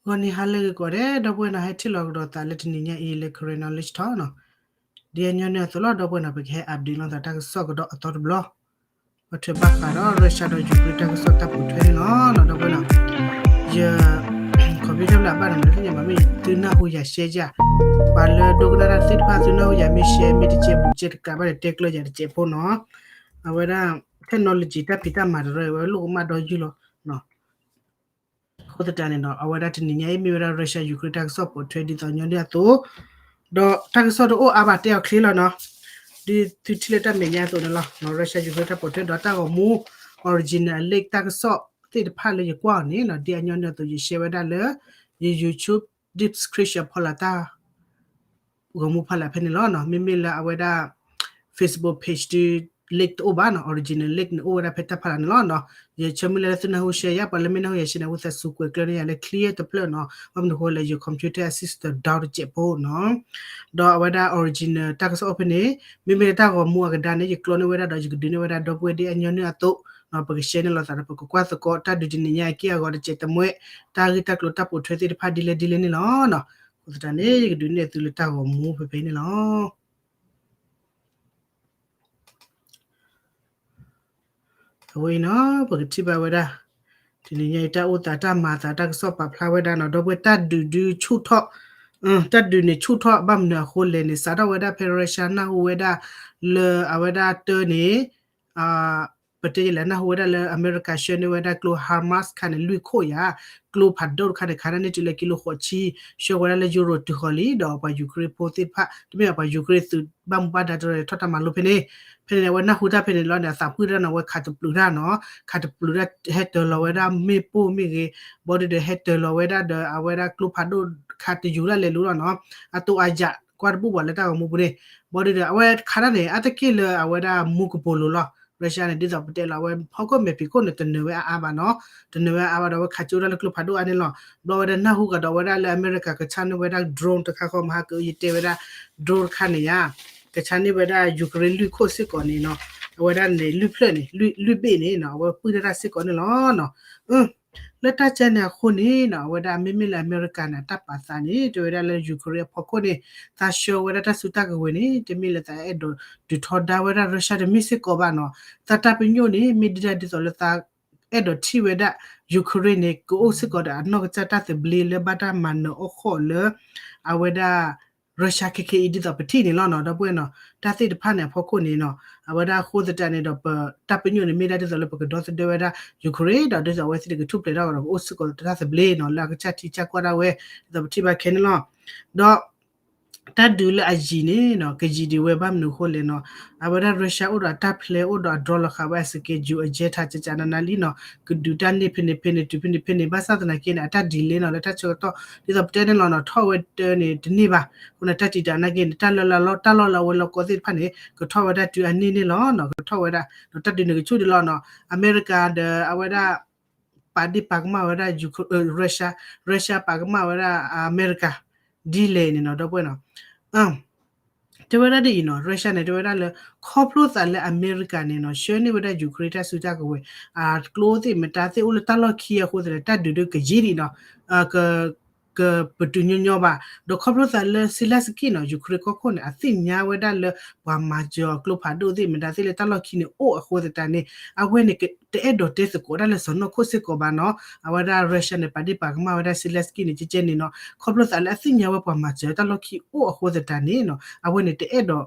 ဂီၤနံၤဟါလၢအဂ့ၤကိးဂၤဒဲး ဒီပုၢ်ဝဲၢ်နီၤ, ဟဲထံၣ်လိာ်ကဒီးသးလၢတနံၤညါအံၤလၢ Karen Knowledge Talk နီၤ. ဒ်အညီနုၢ်အသိးလီၤ ဒီပုၢ်ဝဲၢ်နီၤ, ပကဟဲ update လိာ်သးတၢ်ကစီၣ်ကဒီးအသီတဘျီ, ပထွဲဘၣ်ဃးဒီး Russia ဒီး Ukraine တၢ်ကစီၣ်တၢ်ပိာ်ထွဲန့ၣ်လီၤ. ဒီပုၢ်ဝဲၢ်နီၤ, ယ computer လၢအဘၣ်န့ၣ် မ့ၢ်လၢညါမ့ၢ်သုနၢ်ဟူယၤ share ယၤ, ပှၤလၢဒိကနၣ်တၢ်သ့ၣ်တဖၣ် သုနၢ်ဟူယၤမ့ၢ် share မ့ၢ်တကဲဘူးကဲတကးဘၣ်ဒီး တဲကျၢၤယၤတစဲးဖိနီၤ. အဝဲဒၣ် technology တၢ်ဖံးတၢ်မၤတရၢ အဝဲလိၣ်ကမၣ်ဒီယုၢ်လီၤ. အဃိသတးန့ၣ်ဒီး အဝဲဒၣ်တနံၤညါအံၤ မ့ၢ်ဝဲဒၣ် Russia Ukraine တၢ်ကစီၣ်ပိာ်ထွဲဒ်သိးညီနုၢ်အသိး, ဒီးတၢ်ကစီၣ်တအိၣ်အါဘၣ် တဲအီၤချ့လီၤနီၤ. ဒ်သုထံၣ်လၢတၢ်မဲာ်ညါအသိးန့ၣ်လီၤ. Russia Ukraine တၢ်ပိာ်ထွဲဒီး တၢ်ဂီၤမူ original link တၢ်ကစီၣ်သ့ၣ်တဖၣ်လၢယကွၢ်အီၤန့ၣ်နီၤ, ဒ်အညီနုၢ်အသိး ယ share ဝဲဒၣ်လၢ ယ YouTube description ဖီလာ်တၢ် ဂီၤမူဖီလာ်ဖဲန့ၣ်လီၤနီၤ. မ့မ့ၢ်လၢအဝဲဒၣ် Facebook page ဒုး link တအိၣ်ဘၣ်နီၤ, original link န့ၣ်အိၣ်ဝဲဒၣ်ဖဲတၢ်ဖီလာ်န့ၣ်လီၤနီၤ. ယဆၢမုၢ်လၢ်လၢသုနၢ်ဟူ share ယၤ, ပှၤလၢမ့ၢ်နၢ်ဟူယၤ share န့ၣ် အဝဲသးစူၤကွဲးကျၢၤန့ၢ်ယၤလၢ clear တဖျၢၣ်နီၤ. ဘၣ်မနုၤအဃိလဲၣ် ယ computer အ system down တစဲးဖိနီၤ. ဒီးအဝဲဒၣ် original တၢ်ကစီၣ်အိၣ်ဖဲန့ၣ် မ့မ့ၢ်လၢတၢ်ဂီၤမူအကဒါန့ၣ် ယကျီန့ၢ်ဝဲဒၣ်ဒီး ယကဒုးန့ၢ်ဝဲဒၣ် ဒီပုၢ်ဝဲၢ်ဒ်အညီနုၢ်အသိးနီၤ, ပက share န့ၢ်လိာ်သးဒီး ပကကွၢ်သကိး တၢ်ဒုးတနံၤညါအံၤ က့ၢ်အဂီၤတစဲးတမှဲ တၢ်ဂ့ၢ်တၢ်ကျိၤတၢ်ပိာ်ထွဲသ့ၣ်တဖၣ်ဒ်လဲၣ်ဒ်လဲၣ်န့ၣ်လီၤနီၤ. အဃိသတးန့ၣ် ယကဒုးနဲၣ်သုလၢတၢ်ဂီၤမူဖဲဖဲန့ၣ်လီၤ. အဝဲအံၤနီၤ ပကထံၣ်ဘၣ်ဝဲဒၣ် တနံၤညါအံၤ တၢ်အိၣ်သးတၢ်မၤသး တၢ်ကစီၣ်ပာ်ဖျါဝဲဒၣ်နီၤ, ဒီပုၢ်ဝဲၢ် တၢ်ဒုးဒုးဆူၣ်ထီၣ်, တၢ်ဒုးန့ၣ်ဆူၣ်ထီၣ် ဘၣ်မနုၤအဃိလဲၣ်န့ၣ် စးထီၣ်ဝဲဒၣ်ဖဲ Russia နၢ်ဟူဝဲဒၣ်လၢအဝဲဒၣ်တၢ်န့ၣ် ပတဲယလဲၣ် နၢ်ဟူဝဲဒၣ်လၢအမဲရကၤဆှၢန့ၢ်ဝဲဒၣ်ကျိ HIMARS တခါန့ၣ် လွံၢ်ခိၣ်ယၤ, ကျိဖးဒိၣ်တခါန့ၣ် ခးတၢ်န့ၢ်တုၤလၢကံလိဃိးဆံ, ဆှၢဝဲဒၣ်လၢယူရိၤတုၤဃီၤလံ, ဒီးပှၤယူၤခရ့ၣ်ဖိသ့ၣ်တဖၣ် တမ့ၢ် ပှၤယူၤခရ့ၣ်သုးဘၣ်မူဘၣ်ဒါတရၢထီၣ်တၢ်မၤလိဖဲန့ၣ်, ဖဲန့ၣ် အဝဲနၢ်ဟူတၢ်ဖဲန့ၣ်လီၤန့ၣ် အသးဖှံၣ်တၢ်နီၤ, အဝဲခးတပျုးတၢ်နီၤ, ခးတပျုးတၢ် ဟဲတၢၤလီၤဝဲဒၣ်မ့ၣ်ပိၢ်မ့ၢ်ဂ့ၤ, ဘီဒုဒီးဟဲတၢၤလီၤဝဲဒၣ်ဒီး အဝဲဒၣ်ကျိဖးဒိၣ်ခးတယူၤဒၣ်လဲာ်လူလီၤနီၤ, အတိၢ်အယၣ်ကွၢ်တဘူၣ်ပှၤလၢတၢ်ဂီၤမူပူၤန့ၣ်, ဘီဒုဒီး အဝဲခးတၢ်န့ၣ် အါတက့ၢ်လၢအဝဲဒၣ်မူကပိာ်လိၤလီၤ. Russia န့ၣ် ဒ်သိးပတဲလီၤ အဝဲဟီၣ်ခိၣ်မဲာ်ဖံးခိၣ်န့ၣ် တနၢၤဝဲအါအါဘၣ်နီၤ, တနၢၤဝဲအါအါဘၣ်ဒီး အဝဲခးကၠိဒၣ်လၢကျိဖးဒိၣ်အါန့ၣ်လီၤ. ဘျီဝဲဒၣ်နၢ်ဟူကဒီးဝဲဒၣ်လၢအမဲရကၤကဆါန့ၢ်ဝဲဒၣ် drone တခါဃီ မဟါကယတဲဝဲဒၣ် drone တခါန့ၣ်ယါ, ကဆါန့ၢ်ဝဲဒၣ်ယူၤခရ့ၣ်လွံၢ်ခိၣ်စ့ၢ်ကီးန့ၣ်နီၤ, အဝဲဒၣ်န့ၣ် လွံၢ်ဖျၢၣ်န့ၣ် လွံၢ်ဘ့ၣ်န့ၣ်နီၤ, အဝဲပှံၢ်ထီၣ်တၢ်စ့ၢ်ကီးန့ၣ်လီၤနီၤ. လၢတၢ်ကဲန့ၣ်အဃိန့ၣ်နီၤ, အဝဲဒၣ်မ့မ့ၢ်လၢအမဲရကၤန့ၣ် အတၢ်ပာ်သးန့ၣ် တဲဝဲဒၣ်လၢယူၤခရ့ၣ်အဖီခိၣ်န့ၣ် သးဆှၢဝဲဒၣ်တၢ်စုတၢ်ကဝဲၤန့ၣ် တမ့ၢ်လၢသးအဲၣ်ဒိးဒုးထီဒါဝဲဒၣ် Russia တမ့ၢ်စ့ၢ်ကီးဘၣ်နီၤ. သးတၢ်ပညိၣ်န့ၣ် မ့ၢ်ဒုၣ်ဒါဒ်သိးလၢသးအဲၣ်ဒိးထံၣ်ဝဲဒၣ် ယူၤခရ့ၣ်န့ၣ် ကအိၣ်စ့ၢ်ကီးဒီးအနီၢ်ကစၢ်တၢ်သဘျ့လၢဘၣ်တၢ်မၤနၢၤအီၣ်ဃီၣ်လၢ အဝဲဒၣ် Russia ခဲခဲအံၤဒ်သိးပထံၣ်န့ၣ်လီၤနီၤ, ဒီပုၢ်ဝဲၢ်နီၤ, တၢ်သ့ၣ်တဖၣ်န့ၣ်အဖီခိၣ်န့ၣ်နီၤ, အဝဲဒၣ်အဃိသတးန့ၣ်ဒီး ပတၢ်ပညိၣ်န့ၣ် မ့ၢ်ဒၣ်ဒ်သိးလၢပကဒီသဒၢဝဲဒၣ် ယူၤခရ့ၣ် ဒီးဒ်သိးအဝဲသ့ၣ်န့ၣ် ကထူၣ်ဖျဲးထီၣ်ဒီး ကအိၣ်စ့ၢ်ကီးတၢ်သဘျ့နီၤ လၢအကစၢ်ထံဆၢကီၢ်ဒၣ်ဝဲ ဒ်သိးပထံၣ်ဘၣ်ခဲန့ၣ်လီၤ. ဒီး တၢ်ဒုးလၢအယံၤန့ၣ်နီၤ ကယံၤဒံးဝဲဘၣ်မနုၤအဃိလဲၣ်နီၤ, အဝဲဒၣ် Russia အိၣ်ဒီးအတၢ် plan အိၣ်ဒီးအ draw လီၤဃာ်ဝဲအ schedule အ agenda ကကနနလံနီၤ, ကဒုးတၢ်န့ၢ်ဖဲန့ၣ်ဖဲန့ၣ် တုၤဖဲန့ၣ်ဖဲန့ၣ် ဘၣ်ဆၣ်သနာ်က့န့ၣ် အတၢ် delay နီၤ လၢတၢ်ဆၢကတီၢ် ဒ်သိးပတဲန့ၣ်လီၤနီၤ, ထီၣ်ဝဲတၢန့ၣ်တန့ၢ်ဘၣ်, အဃိန့ၣ် တၢ်တံာ်တာ်နာ်က့န့ၣ် တၢ်လၢလၢလီၢ်တၢ်လီၢ်လၢအဝဲလီၢ်ကီၢ်သ့ၣ်တဖၣ်န့ၣ် ကထီၣ်ဝဲဒၣ်တုၤအန့ၢ်န့ၣ်လီၤနီၤ, ကထီၣ်ဝဲဒၣ် ဒီးတၢ်ဒုးန့ၣ်ကဆူၣ်ဒံးလီၤနီၤ, အမဲရကၤဒီးအဝဲဒၣ် ပာ်ဒ့ၣ်ပာ်ကမၣ်ဝဲဒၣ် Russia, Russia ပာ်ကမၣ်ဝဲဒၣ်အမဲရကၤ ဒ်လဲၣ်န့ၣ်နီၤ ဒီပုၢ်ဝဲၢ်နီၤ တဲဝဲဒၣ်ဒ်အံၤနီၤ Russia န့ၣ် တဲဝဲဒၣ်လၢ ခီဖျိသးလၢအမဲရကၤန့ၣ်နီၤ ဆှၢန့ၢ်ဝဲဒၣ် Ukraine တၢ်စုတၢ်ကဝဲၤ အကျိသ့ၣ်မတၤသ့ၣ်အိၣ်လၢတၢ်လီၢ်ခံအဃိသတးန့ၣ် တၢ်ဒုးဒုးကယံၤဒံးနီၤ ကပတုာ်ညီညီဘၣ်, ဒီးခီဖျိသးလၢ Zelenskyy နီၤ Ukraine ကီၢ်ခိၣ်န့ၣ် အသ့ၣ်ညါဝဲဒၣ်လၢ ပှၤမၤစၢၤအီၤကျိဖးဒိၣ်သ့ၣ်မတၤသ့ၣ်လၢတၢ်လီၢ်ခံန့ၣ်အိၣ်အဃိသတးန့ၣ် အဝဲန့ၣ် တအဲၣ်ဒိးတဲသကိးတၢ်လၢစီၢ်နီၤခိၣ်စ့ၢ်ကီးဘၣ်နီၤ, အဝဲဒၣ် Russia န့ၣ် ပာ်ဒ့ၣ်ပာ်ကမၣ်ဝဲဒၣ် Zelenskyy န့ၣ် ကဲကဲန့ၣ်နီၤ ခီဖျိသးလၢအသ့ၣ်ညါဝဲပှၤမၤစၢၤတၢ်လီၢ်ခံအိၣ်အဃိသတးန့ၣ်နီၤ အဝဲန့ၣ်တအဲၣ်ဒိး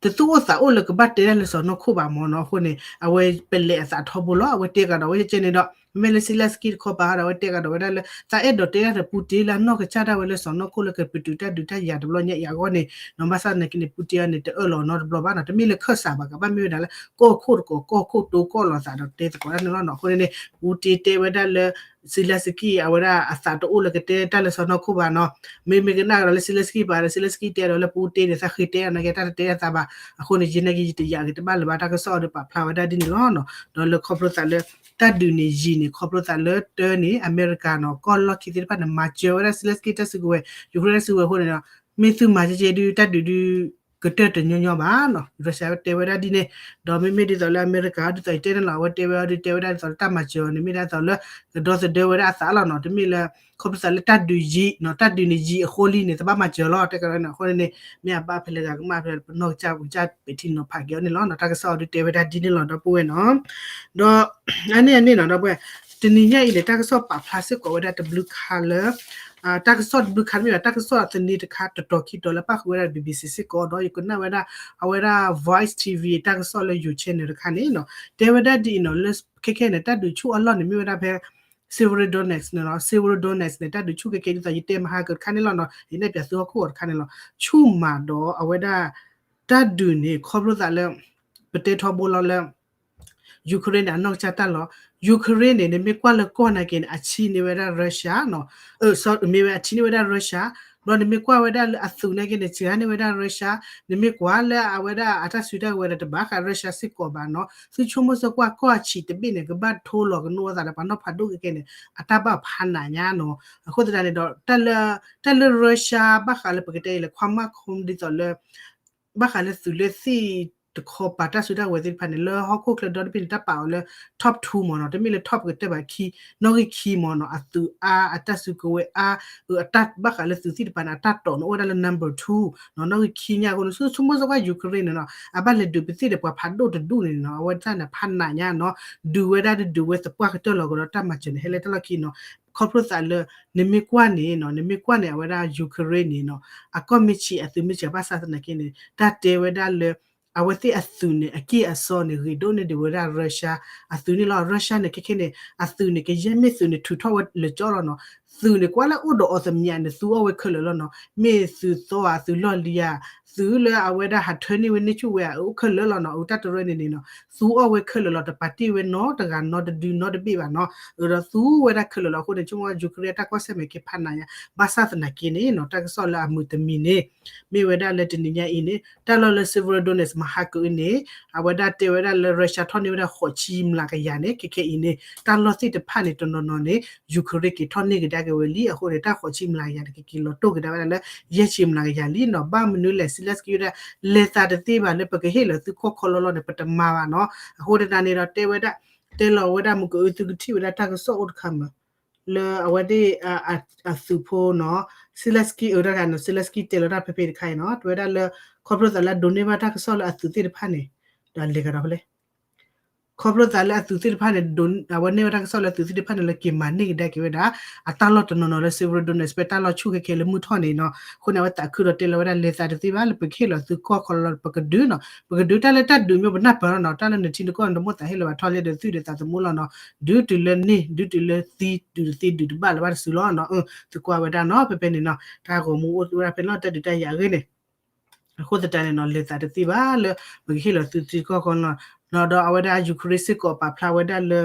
တသူၣ်အိၣ်သးအိၣ်လၢကဘၣ်တဲဒၣ်လၢစီၢ်နီၤခိၣ်ဘၣ်မ့ၢ်နီၤ, အဃိန့ၣ် အဝဲပလဲၤအသးထီဘိလီၤ, အဝဲတဲကဒီးဝဲကဲကဲန့ၣ်ဒီး မ့မ့ၢ်လၢ Zelenskyy တခီပၤဒီး အဝဲတဲကဒီးဝဲဒၣ်လၢ သးအဲၣ်ဒိးတဲဒၣ်ဒီး Putin လၢအနီၢ်ကစၢ်ဒၣ်ဝဲလၢစီၢ်နီၤခိၣ်လၢကပတုာ်တၢ်ဒုးတၢ်ယၤတဘျီညါအံၤအဂီၢ်န့ၣ်နီၤ, ဘၣ်ဆၣ်သနာ်က့န့ၣ် Putin န့ၣ် တအၢၣ်လီၤနီတဘျီဘၣ်နီၤ, တမ့ၢ်လၢခၢၣ်စးဘၣ်ကဘၣ်မ့ၢ်ဝဲဒၣ်လၢ ကီၢ်ခိၣ်တကိး ကီၢ်ခိၣ်တိကီၢ်လီၤသးဒီးတဲသကိးတၢ်န့ၣ်လီၤနီၤ, အဃိန့ၣ်န့ၣ် Putin တဲဝဲဒၣ်လၢ Zelenskyy အဝဲဒၣ်အသးတအိၣ်လၢကတဲတၢ်လၢစီၢ်နီၤခိၣ်ဘၣ်နီၤ, မ့မ့ၢ်ကနၣ်ကဒီးလၢ Zelenskyy ပၤဒီး Zelenskyy တဲဒီးလၢ Putin န့ၣ် သးဃ့တဲအီၤနာ်က့ တၢ်တတဲအသးဘၣ်, အဃိန့ၣ် ယနာ်က့ ယတယာ်က့ၤတဘၣ်လၢၤဘၣ် တၢ်ကစီၣ်အီၤဒီးပာ်ဖျါဝဲဒၣ်ဒ်န့ၣ်လီၤနီၤ, ဒီးလၢခီဖျိသးလၢ တၢ်ဒုးန့ၣ်ယံၤန့ၣ် ခီဖျိသးလၢတၢန့ၣ် အမဲရကၤနီၤ ကီၢ်လီၢ်ခံသ့ၣ်တဖၣ်န့ၣ် မၤစၢၤဝဲဒၣ် Zelenskyy တၢ်စုကဝဲၤ Ukraine တၢ်စုကဝဲၤအဃိန့ၣ်ဒီး မ့ၢ်သုမၤကဲကဲဒုး တၢ်ဒုးဒုး ကတၢၢ်တညီညီဘၣ်နီၤ. Russia တဲဝဲဒၣ်ဒ်န့ၣ်, ဒီးမ့မ့ၢ်ဒ်သိးလၢအမဲရကၤ ဒ်သိးယတဲန့ၣ်လီၤ, အဝဲတဲဝဲအီၤဒုး တဲဝဲဒၣ်ဒ်သိးလၢတၢ်မၤစၢၤအီၤန့ၣ် မ့ၢ်ဒၣ်ဒ်သိးလၢ ကဒီသဒၢဝဲဒၣ်အသးလီၤနီၤ. တမ့ၢ်လၢ ခီဖျိသးလၢတၢ်ဒုးယံာ်နီၤ, တၢ်ဒုးန့ၣ်ယံာ်အဃိလံန့ၣ် တဘၣ်မၤစၢၤလီၤ တဲကဒီးန့ၣ်. အဃိန့ၣ် မ့ၢ်အဘၣ်ဖဲလဲၣ်ဂၤကမၣ်ဖဲလဲၣ် ပနီၢ်ကစၢ်ပကစၢ်ပဲာ်ထံနီၤဖးက့ၤအီၤန့ၣ်လီၤနီၤ. တၢ်ကစီၣ်အီၤဒုးတဲဝဲဒၣ်ဒ်န့ၣ်လီၤ ဒီပုၢ်ဝဲၢ်နီၤ. ဒီး အန့ၣ်အန့ၣ်နီၤ ဒီပုၢ်ဝဲၢ်, တနံၤညါအံၤန့ၣ် တၢ်ကစီၣ်ပာ်ဖျါစ့ၢ်ကီးဝဲဒၣ်တဘျုးခါလၢ တၢ်ကစီၣ်တဘျုးခါမ့ၢ်ဘၣ် တၢ်ကစီၣ်သန့တခါတတီၤခံတီၤလၢပၣ်ဃုာ်ဝဲဒၣ် BBC စ့ၢ်ကီးဒီး ယကနၣ်ဝဲဒၣ် အဝဲဒၣ် Voice TV တၢ်ကစီၣ်လၢ YouTube channel တခါန့ၣ်နီၤ တဲဝဲဒၣ်ဒ်အံၤနီၤ လၢခဲခဲန့ၣ် တၢ်ဒုးဆူၣ်အလီၢ်န့ၣ်မ့ၢ်ဝဲဒၣ်ဖဲ Severodonetsk န့ၣ်လီၤ. Severodonetsk န့ၣ် တၢ်ဒုးဆူၣ်ခဲခဲဒ်သိးယတဲမဟါကတခါန့ၣ်လီၤနီၤ ယနဲၣ်ပၠးသုဟီၣ်ခိၣ်အီၤတခါန့ၣ်လီၤ. ဆူၣ်မးဒီးအဝဲဒၣ် တၢ်ဒုးန့ၣ် ခီဖျိသးလၢ ပတဲထီဘိလီၤလၢ Ukraine န့ၣ် အနီၢ်ကစၢ်တၢ်လီၤ. Ukraine န့ၣ် နမ့ၢ်ကွၢ်လၢကီၢ်နာ်က့န့ၣ် အဆံးန့ၢ်ဝဲဒၣ် Russia နီၤ, မ့ၢ်ဝဲအဆံးန့ၢ်ဝဲဒၣ် Russia, ဘျီနမ့ၢ်ကွၢ်ဝဲဒၣ်လၢအသုးနာ်က့န့ၣ် စှၤန့ၢ်ဝဲဒၣ် Russia, နမ့ၢ်ကွၢ်လၢအဝဲဒၣ်အတၢ်စုတၢ်ဝဲၤဒီးတဘၣ်ဃး Russia စ့ၢ်ကီးဘၣ်နီၤ, သုဆိကမိၣ်စ့ၢ်ကီး ကီၢ်ဆံးတဘ့ၣ်န့ၣ် ကဘၣ်ထိလီၤကနိအသးဒီးပှၤနီၢ်ဖးဒိၣ်ခဲခဲန့ၣ် အတၢ်ဘၣ်ဖးနးညါနီၤ. အဃိသတးန့ၣ်ဒီး တၢ်လၢ တၢ်လၢ Russia ဘၣ်ဃးလၢပကတဲအံၤလၢ ခွါမၢ်ခိၣ် ဒ်သိးလၢ ဘၣ်ဃးလၢသုးလၢသံၣ်တခီပၤတၢ်စုတၢ်ဝဲၤသ့ၣ်တဖၣ်န့ၣ် လၢဟီၣ်ခိၣ်ချၢဒီတဘ့ၣ်န့ၣ် တၢ်ပာ်အီၤလၢ top two မ့ၢ်နီၤ, တမ့ၢ်လၢ top ကတၢၢ်ဘၣ်ခံ, နီၣ်ဂံၢ်ခံမ့ၢ်နီၤ, အသုးအါ အတၢ်စုကဝဲၤအါ, အတၢ်ဘၣ်ဃးလၢသုးသံၣ်တဖၣ်န့ၣ် အတၢ်တီၢ်န့ၣ် အိၣ်ဝဲဒၣ်လၢ number two နီၤ, နီၣ်ဂံၢ်ခံညါအဃိန့ၣ် ဆိကမိၣ်စ့ၢ်ကီး Ukraine န့ၣ်နီၤ အဘၣ်လဲၤဒုးပသံၣ်ဒီးပှၤဖးဒိၣ်တဒူၣ်န့ၣ်နီၤ, အဝဲတၢ်န့ၣ်ဖးနးညါနီၤ, ဒုးဝဲဒၣ်ဒုးဝဲသပှၢ်ကတၢၢ်လီၤကဒီး တၢ်မၤစၢၤန့ၣ် ဟဲလၢတၢ်လီၢ်ခံနီၤ, ခီဖျိသးလၢ နမ့ၢ်ကွၢ်န့ၣ်နီၤ, နမ့ၢ်ကွၢ်န့ၣ် အဝဲဒၣ် Ukraine န့ၣ်နီၤ, အကီၢ်မ့ၢ်ဆံးအသုးမ့ၢ်ဆံးဘၣ်ဆၣ်သနာ်က့န့ၣ် တၢ်တဲဝဲဒၣ်လၢ အဝဲသ့ၣ်အသုးန့ၣ် အက့ၢ်အစီန့ၣ် ဂ့ၤဒိၣ်န့ၢ်ဒံးဝဲဒၣ် Russia အသုးန့ၣ်လီၤ. Russia န့ၣ် ခဲခဲန့ၣ် အသုးန့ၣ် ကယဲၢ်မ့ၢ်သုးန့ၣ် ထုးထီၣ်ဝဲလၢကၠီလီၤနီၤ, သုးန့ၣ် ကွၢ်လၢအိၣ်ဒီးအီၤသမံၤန့ၣ် သူအီၣ်ဝဲခဲလၢာ်လီၤနီၤ, မ့ၢ်သုးသီဧါ, သုးလီၢ်လံၤဧါ, သုးလၢအဝဲဒၣ်ဟးထၢန့ၢ်ဝဲန့ၢ်ဆူၣ်ဝဲဧါ, အိၣ်ခဲလၢာ်လီၤနီၤ, အတၢ်တရၢန့ၣ်န့ၣ်နီၤ သူအီၣ်ဝဲခဲလၢာ်လီၤ, တပာ်တ့ၢ်ဝဲနီတဂၤနီတဒုနီတဘ့ၣ်ဘၣ်နီၤ, ဒီးသူဝဲဒၣ်ခဲလၢာ်လီၤ. အဃိန့ၣ် ဆိကမိၣ် Ukraine တၢ်ကွၢ်ဆၢၣ်မဲာ်က့ၤဖးနးညါ ဘၣ်ဆၣ်သနာ်က့န့ၣ်နီၤ, တၢ်ကစီၣ်လၢအမုာ်တမံၤန့ၣ် မ့ၢ်ဝဲဒၣ်လၢတနံၤညါအံၤန့ၣ် တၢ်လီၢ်လၢ Severodonetsk မဟါကအုန့ၣ် အဝဲဒၣ်တဲဝဲဒၣ်လၢ Russia ထီၣ်န့ၢ်ဝဲဒၣ်ဃိးဆံမျးကယၤန့ၣ် ခဲခဲအံၤန့ၣ် တၢ်လီၢ်သ့ၣ်တဖၣ်န့ၣ် တနီၤနီၤန့ၣ် Ukraine က့ၤထီၣ်န့ၢ်ကဒါက့ၤဝဲလံ. အဃိန့ၣ် တၢ်ဃိးဆံမျးကယၤန့ၣ် ကက့ၤလီၤတိၢ်ကဒါဝဲဒၣ်လၢ ယဲၢ်ဆံမျးကယၤလံနီၤ. ဘၣ်မနုၤလဲၣ် Zelensky ဝဲဒၣ် လဲၤသးတသ့ဘၣ်လၢပကဟ့ၣ်လီၤသုကီၢ်ခီလီလီန့ၣ် ပတမၤဘၣ်နီၤ. အဃိသတးန့ၣ်ဒီး တဲဝဲဒၣ် တဲလီၤဝဲဒၣ်မုၢ်ကအု သုကထံၣ်ဝဲဒၣ်တၢ်ကစီၣ်အိၣ်တခါမး လၢအဝဲသ့ၣ် အသုးဖိနီၤ Zelensky အၢတၢ်ဂၤနီၤ Zelensky တဲလီၤတၢ်ဖဲဖဲတခါအံၤနီၤ တဲဝဲဒၣ်လၢ ခီဖျိသးလၢအဒိးန့ၢ်ဘၣ်တၢ်ကစီၣ်လၢအသုးသ့ၣ်တဖၣ်န့ၣ် ဒီးလဲၤကဒီးဖဲလဲၣ် ခီဖျိသးလၢအသုးသ့ၣ်တဖၣ်န့ၣ် အဝဲန့ၢ်ဝဲတၢ်ကစီၣ်လၢအသုးသ့ၣ်တဖၣ်န့ၣ် လၢက့ၤမၤန့ၢ်ကဒါက့ၤဝဲဒၣ် အတၢ်လီၢ်တနီၤနီၤလၢ Severodonetsk ဖဲတၢ်လီၢ်ဆူၣ်ခဲခဲလၢမုၢ်ထီၣ်န့ၣ်နီၤ. အဃိန့ၣ် အဝဲသးခုဒီးတဲလီၤဝဲဒၣ် လဲၤသးတသ့ဘၣ်လၢ ပကဟ့ၣ်လီၤသုကီၢ်ခီလီလီ ပကဒုးနီၤ ပကဒုးတၢ်လၢတၢ်ဒုးမ့ၢ်ပနၢ်ပၢၢ်လီၤနီၤ တၢ်လၢနထံနကီၢ်န့ၣ် တမိၣ်သးဟ့ၣ်လီၤဘၣ်ထီၣ်လၢဒုးသုးဒီးသးသမူလီၤနီၤ ဒုးတုၤလၢန့ၢ် ဒုးတုၤလၢသံ ဒုးတသ့ဒုးတဘၣ်လၢၤဘၣ်တစုလီၤနီၤ. သုကွၢ်ဝဲဒၣ်နီၤ ဖဲဖဲန့ၣ်နီၤ တၢ်ဂီၤမူအိၣ်ဝဲဒၣ်ဖဲလီၤ တၢ်ဒုးတၢ်ယၤအဂ့ၢ်န့ၣ် အဃိသတးန့ၣ်နီၤ လဲၤသးတသ့ဘၣ်လၢ ပကဟ့ၣ်လီၤသုထံကီၢ်ခီနီၤ ဒီးအဝဲဒၣ် Ukraine စ့ၢ်ကီးပာ်ဖျါဝဲဒၣ်လၢ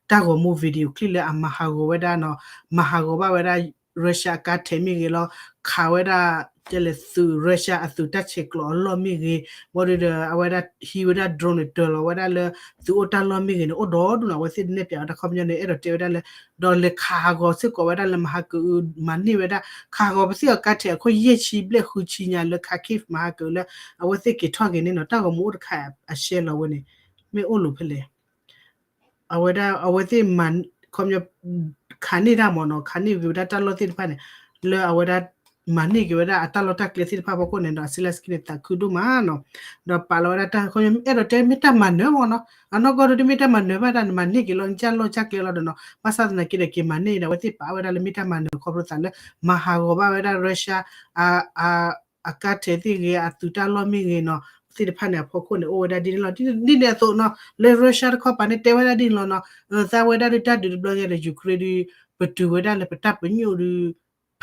တၢ်ဂီၤမူ video clip လၢအမၤဟးဂီၤဝဲဒၣ်နီၤ မၤဟးဂီၤဘၣ်ဝဲဒၣ် Russia အကါထဲးမ့ၢ်ဂ့ၤလီၤ ခးဝဲဒၣ် တဲလဲၣ်သုး Russia အသုးတၢ်ဆဲးကျိးအလီၢ်မ့ၢ်ဂ့ၤ ဘၣ်ဒီးအဝဲဒၣ်ဟံးဝဲဒၣ် drone န့ၣ် တၢၤလီၤဝဲဒၣ်လၢ သုးအိၣ်တၢ်လီၢ်မ့ၢ်ဂ့ၤန့ၣ် အိၣ်ဒီဒူၣ်နီၤ အဝဲသ့ၣ်တနဲၣ်ပၠးဝဲတၢ်ခီပညီန့ၣ် အဲၣ်ဒိးတဲဝဲဒၣ်လၢ ဒီးလဲၤခးဟးဂီၤစ့ၢ်ကီးဝဲဒၣ်လၢမဟါကအု မၤန့ၢ်ဝဲဒၣ် ခးဟးဂီၤပသ့ၣ်အီၤကါထဲးအခိၣ်ယဲၢ်ဆံဘျဲၣ်ဃုဆံညါလၢ Kharkiv မဟါကအုလၢ အဝဲသ့ၣ်က့ၤထီၣ်က့ၤန့ၣ်နီၤ တၢ်ဂီၤမူအိၣ်တခါအရှဲလီၤဝဲန့ၣ် မ့ၢ်အိၣ်လိာ်ဖဲလဲၣ် အဝဲဒၣ် အဝဲသ့ၣ်မၤ ခီပညီ ခးန့ၢ်တၢ်မ့ၢ်နီၤ ခးန့ၢ်က့ၤဝဲဒၣ်တၢ်လီၢ်သ့ၣ်တဖၣ်န့ၣ် လၢအဝဲဒၣ် မၤန့ၢ်က့ၤဝဲဒၣ်အတၢ်လီၢ်တၢ်ကျဲသ့ၣ်တဖၣ်ဖီခိၣ်န့ၣ်ဒီး Zelensky န့ၣ် သးခုဒိၣ်မးနီၤ ဒီးပာ်လီၤဝဲဒၣ်တၢ်ခီပညီ အဲၣ်ဒိးတဲမ့ၢ်တၢ်မၤနၢၤမ့ၢ်နီၤ အနီၢ်ကီၢ်ဒုးတမ့ၢ်တၢ်မၤနၢၤဘၣ်တၢ်န့ၣ် မၤန့ၢ်က့ၤလီၤ ကၢ်လီၢ်ကၢ်ကျဲလီၤဒီးနီၤ ဘၣ်ဆၣ်သနာ်က့ဒီး က့ၤမၤန့ၢ်ဒီး အဝဲသ့ၣ်ပာ်ဝဲဒၣ်လၢမ့ၢ်တၢ်မၤနၢၤခီဖျိသးလၢ မၤဟးဂီၤဘၣ်ဝဲဒၣ် Russia အ အကါထဲးသ့ၣ်ဂ့ၤ အသုးတၢ်လီၢ်မ့ၢ်ဂ့ၤနီၤ သ့ၣ်တဖၣ်န့ၣ် အဖီခိၣ်န့ၣ် အိၣ်ဝဲဒၣ်ဒ်န့ၣ်လီၤ. ဒ်န့ၣ်အသိးနီၤ လၢ Russia တခီပၤန့ၣ် တဲဝဲဒၣ်ဒ်န့ၣ်လီၤနီၤ သးဝဲဒၣ်ဒုးတၢ်ဒုးတဘျီညါဒီး Ukraine ဒုး ပတုာ်ဝဲဒၣ်လၢပတၢ်ပညိၣ်ဒုး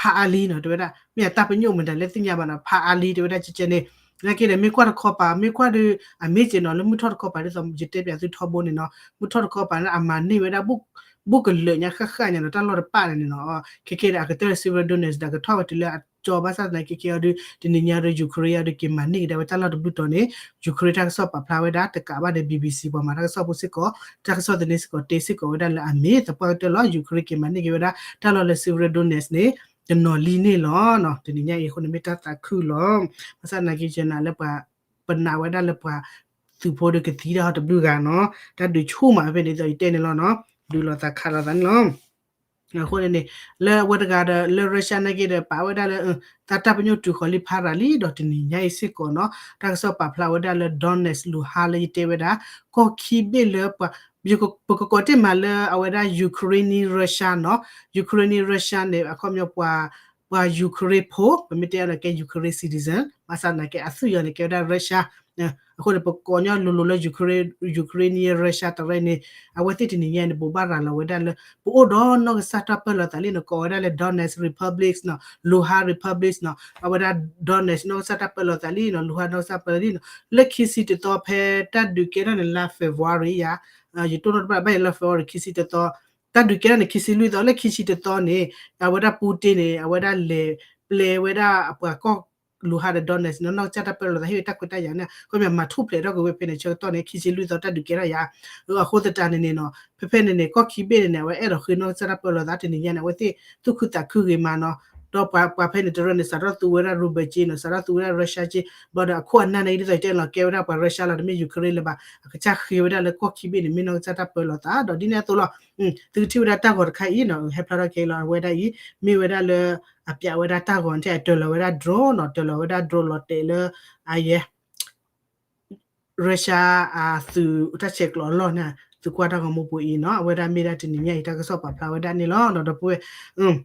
ဖးအါလံနီၤ တဲဝဲဒၣ် မ့ၢ်အတၢ်ပညိၣ်မတၤလဲၣ်သ့ၣ်ညါဘၣ်နီၤ ဖးအါလံ တဲဝဲဒၣ်ကဲကဲန့ၣ် နာ်က့ဒီး မ့ၢ်ကွၢ်တခီပၤ မ့ၢ်ကွၢ်ဒုး အမ့ၢ်ကဲနီၤ လၢမုၢ်ထီၣ်တခီပၤ ဒ်သိးယတဲပၠးသုထီဘိန့ၣ်နီၤ မုၢ်ထီၣ်တခီပၤန့ၣ် အမၤန့ၢ်ဝဲဒၣ် ဘူးကလၢာ်ညါဃၣ်ဃၣ်ညါနီၤ တၢ်လီၢ်တပၣ်န့ၣ်နီၤ ခဲကဲဒီး အကတၢၢ် Severodonetsk ဒီးကထီၣ်ဝဲတုၤလၢအကၠီ ဘၣ်ဆၣ်သနာ်က့ ခဲကဲအီၤဒုး တနံၤညါဒီး Ukraine အီၤဒုး က့ၤမၤန့ၢ်ကဒါဝဲတၢ်လီၢ်တဘျုးတီၤန့ၣ် Ukraine တၢ်ကစီၣ်ပာ်ဖျါဝဲဒၣ် တကးဘၣ်ဒီး BBC ပှၤမၤတၢ်ကစီၣ်ဖိစ့ၢ်ကီး တၢ်ကစီၣ်သန့စ့ၢ်ကီး တဲစ့ၢ်ကီးဝဲဒၣ်လၢအမ့ၢ်သပှၢ်ကတၢၢ်လီၤ Ukraine က့ၤမၤန့ၢ်က့ၤဝဲဒၣ် တၢ်လီၢ်လၢ Severodonetsk န့ၣ် တနီၤလံန့ၣ်လီၤနီၤ. တနံၤညါအံၤအဃိန့ၣ်မ့ၢ်တၢ်သးခုလီၤ. ဘၣ်ဆၣ်သနာ်က့ ယနာ်လၢပှၤ ပနာ်ဝဲဒၣ်လၢပှၤသုးဖိဒီးကသံတၢ်ဟီတဘျုးဂၤနီၤ, တၢ်ဒုးဆူၣ်မးဖဲန့ၣ်ဒီး ယတဲန့ၣ်လီၤနီၤ, ဒုးလိာ်သးခးလိာ်သးန့ၣ်လီၤ. အဃိန့ၣ်န့ၣ် လၢအဝဲတဂၤဒီး လၢ Russia နာ်က့ဒီး ပာ်ဝဲဒၣ်လၢ တၢ် တၢ်ပညိၣ်တုၤဃီၤလံဖးရၤလံဒီး တနံၤညါအံၤစ့ၢ်ကီးနီၤ, တၢ်ကစီၣ်ပာ်ဖျါဝဲဒၣ်လၢ Donetsk Luhansk လၢယတဲဝဲဒၣ် ကီၢ်ခံဘ့ၣ်လၢပှၤ ပကကိးတ့ၢ်မးလၢအဝဲဒၣ် Ukraine Russia နီၤ, Ukraine Russia န့ၣ် အခီပညီ ပှၤ Ukraine ဖိ, ပမ့ၢ်တဲအီၤန့ၣ်ကဲ Ukraine citizen, ဘၣ်ဆၣ်သနာ်က့အသွံၣ်အီၤန့ၣ် ကဲဝဲဒၣ် Russia. အဃိန့ၣ် ပကိးညီလိၤလိၤလၢ Ukraine, Ukraine Russia တရၢန့ၣ် အဝဲသ့ၣ်တနံၤညါန့ၣ် ဘိးဘၣ်ရၤလီၤဝဲဒၣ်လၢ ပအိၣ်ဒီးနီၢ်ကစၢ်တၢ်ပၢလီၤသးလံနီၤ, ကိးဝဲဒၣ်လၢ Donetsk Republic နီၤ, Luhansk Republic နီၤ, အဝဲဒၣ် Donetsk နီၢ်ကစၢ်တၢ်ပၢလီၤသးလံနီၤ, Luhansk နီၢ်ကစၢ်ပၢလီၤသးလံနီၤ, လၢခံဆံတသီဖဲတၢ်ဒုးကဲထီၣ်န့ၣ် လါ February ယၤ, ယတိၢ်နီၣ်တဘၣ်ဘၣ်အံၤလၢ February ခံဆံတသီ, တၢ်ဒုးကဲထီၣ်န့ၣ် ခံဆံလွံၢ်သီ, လၢခံဆံတသီန့ၣ် အဝဲဒၣ် Putin န့ၣ် အဝဲဒၣ်လဲၤပျဲဝဲဒၣ်အပှၤကီၢ် Luhansk ဒီး Donetsk နီၢ်ကစၢ်တၢ်ပၢလီၤသးဟ့ၣ်ဝဲတၢ်ခွဲးတၢ်ယာ်န့ၣ် ခီပညီမၤထူၣ်ဖျဲးထီၣ်က့ၤဝဲဖဲန့ၣ် ဆၢကတီၢ်န့ၣ် ခံဆံလွံၢ်သီတၢ်ဒုးကဲထီၣ်ယၤ, အဃိသတးန့ၣ်န့ၣ်နီၤ, ဖဲဖဲန့ၣ်န့ၣ် ကီၢ်ခံဘ့ၣ်န့ၣ်န့ၣ် အဝဲအဲၣ်ဒိးဃ့နီၢ်ကစၢ်တၢ်ပၢလီၤသးတနံၤညါန့ၣ် အဝဲသ့ၣ်သူၣ်ခုသးခုဂ့ၤမးနီၤ, ဒီးပှၤ ပှၤဖဲန့ၣ်တရၢန့ၣ် စးထီၣ်သူဝဲဒၣ် ruble က့နီၤ, စးထီၣ်သူဝဲဒၣ် Russia က့, ဘၣ်ဒီးအခိၣ်အနၢ်န့ၣ် ဒ်သိးယတဲလီၤ ကဲဝဲဒၣ်ပှၤ Russia လီၤ, တမ့ၢ် Ukraine လၢၤဘၣ်, အကစၢ်ဃ့ဝဲဒၣ်လၢကီၢ်ခံဘ့ၣ်န့ၣ် မ့ၢ်နီၢ်ကစၢ်တၢ်ပၢလီၤသး, ဒီးဒ်န့ၣ်အသိးလီၤ, သုကထံၣ်ဝဲဒၣ်တၢ်ဂီၤတခါအံၤနီၤ, ဟဲဖျါထီၣ်က့ၤလီၤ အဝဲဒၣ်အံၤ မ့ၢ်ဝဲဒၣ်လၢ အပျးဝဲဒၣ်တၢ်ဂီၤထဲအတၢၤလီၤဝဲဒၣ် drone နီၤ, တၢၤလီၤဝဲဒၣ် drone လီၤတဲာ်လၢ အယဲ Russia အသုးတၢ်ဆဲးကျိးအလီၢ်န့ၣ် သုးကွၢ်တၢ်ဂီၤမူပူၤအံၤနီၤ, အဝဲဒၣ်မ့ၢ်ဒၣ်တနံၤညါအံၤ တၢ်ကစီၣ်ပာ်ဖျါဝဲဒၣ်န့ၣ်လီၤ. ဒီးဒီပုၢ်ဝဲၢ်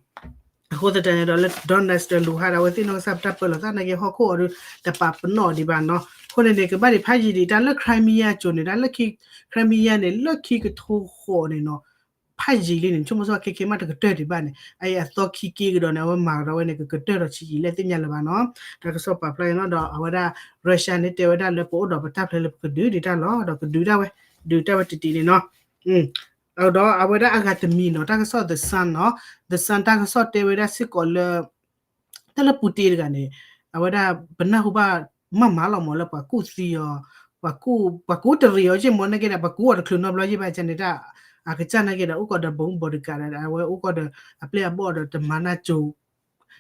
အဃိသတးန့ၣ်ဒီး လၢ Donetsk ဒီး Luhansk အဝဲသ့ၣ်နီၢ်ကစၢ်တၢ်ပၢလီၤသးနာ်က့ ဟီၣ်ခိၣ်အီၤဒီး တပာ်ပနီၣ်ဒံးဘၣ်နီၤ. အဃိန့ၣ်န့ၣ် ကဘၣ်ဒံးဖးယံာ်ဒံး တၢ်လၢ Crimea ကၠိၤန့ၣ် တၢ်လၢ Crimea န့ၣ် လၢခံကထိဃိးန့ၣ်နီၤ ဖးယံာ်လံန့ၣ် ဆိကမိၣ်ဆိကမိၣ်ခဲခဲမးတကတၢၢ်ဒံးဘၣ်န့ၣ် အအံၤအသီခံက့ကဒီးန့ၣ် အဝဲမၤကဒီးဝဲန့ၣ် ကကတၢၢ်ဒီးဆံးယံာ်လဲၣ်သ့ၣ်ညါလၢၤဘၣ်နီၤ. တၢ်ကစီၣ်ပာ်ဖျါအံၤနီၤ ဒီးအဝဲဒၣ် Russia န့ၣ် တဲဝဲဒၣ်လၢပအိၣ်ဒီးပတၢ်ဖျဲးလၢပကဒုးဒံးတၢ်လီၤ ဒီးကဒုးဒၣ်ဝဲ ဒုးတၢ်ဝဲတတံၤန့ၣ်နီၤ. ဒီးအဝဲဒၣ်အဂၤတမံၤနီၤ တၢ်ကစီၣ် The Sun နီၤ The Sun တၢ်ကစီၣ်တဲဝဲဒၣ်စ့ၢ်ကီးလၢ တၢ်လၢ Putin တဂၤန့ၣ် အဝဲဒၣ်ပနၢ်ဟူဘၣ်မးမးလီၤမးလၢပှၤကူၣ်သံအီၤ, ပှၤကူၣ်တရံးအီၤယ့ၢ်မးနာ်က့ဒီး ပှၤကူၣ်အီၤတချုးနီတဘျီယ့ၢ်ဘၣ်န့ၣ် တၢ်အကစၢ်နာ်က့ဒီး အိၣ်ကီးဒီး bodyguard အဝဲအိၣ်ကီးဒီး အပျဲၢ်အဘီၣ်ဒီးတမၤနၢၤကၠိ